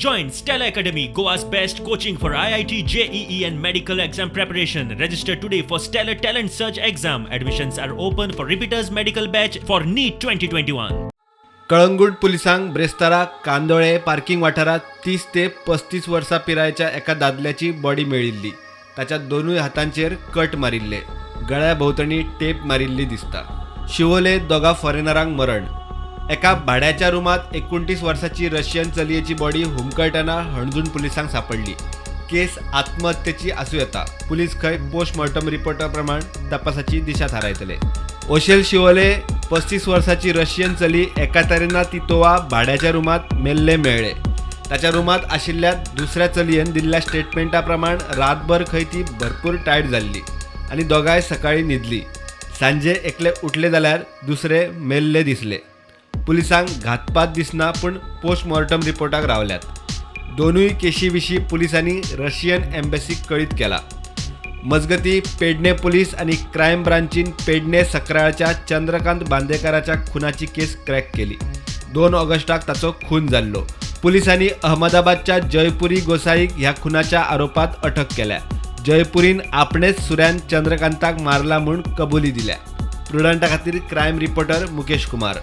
Join Stellar Academy, Goa's best coaching for IIT, JEE, and medical exam preparation. Register today for Stellar Talent Search exam. Admissions are open for repeaters medical batch for NEET 2021. Calangute पुलिसांक ब्रेस्तारा Candolim parking वाठारांत 30 ते 35 वर्सां पिरायेच्या एका दादल्याची body मेळिल्ली. ताच्या दोनूय हातांचेर कट मारिल्ले, गळ्या भोंवतणी टेप मारिल्ली दिसता. शिवोले दोगा फॉरेनरांक मरण. एका भाड्याच्या रुमांत 29 वर्साची रशियन चलयेची बॉडी हुमकळटना हणजूण पुलिसांक सांपडली. केस आत्महत्येची आसूं येता. पुलीस खंय पोस्टमॉर्टम रिपोर्टा प्रमाण तपासाची दिशा थारायतले. ओशेल शिवोले 35 वर्साची रशियन चली एकातेरिना तितोवा भाड्याच्या रुमांत मेल्ले मेळ्ळे. ताच्या रुमांत आशिल्ल्या दुसऱ्या चलयेन दिल्ल्या स्टेटमेंटा प्रमाण रातभर खंय ती भरपूर टायट जाल्ली आनी दोगांय सकाळीं न्हिदली. सांजे एकले उठले जाल्यार दुसरे मेल्ले दिसले. पुलिसांक घातपात दिसना, पूण पोस्टमॉर्टम रिपोर्टाक रावल्यात. दोनूय केशी विशीं पुलिसांनी रशियन एम्बॅसीक कळीत केला. मजगती, पेडणे पुलीस आनी क्रायम ब्रांचीन पेडणे सकराळच्या चंद्रकांत बांदेकाराच्या खुनाची केस क्रॅक केली. 2 ऑगस्टाक ताचो खून जाल्लो. पुलिसांनी अहमदाबादच्या जयपुरी गोसाईक ह्या खुनाच्या आरोपात अटक केल्या. जयपुरीन आपणेच सुऱ्यान चंद्रकांताक मारला म्हूण कबुली दिल्या. प्रुडंटा खातीर क्रायम रिपोर्टर मुकेश कुमार.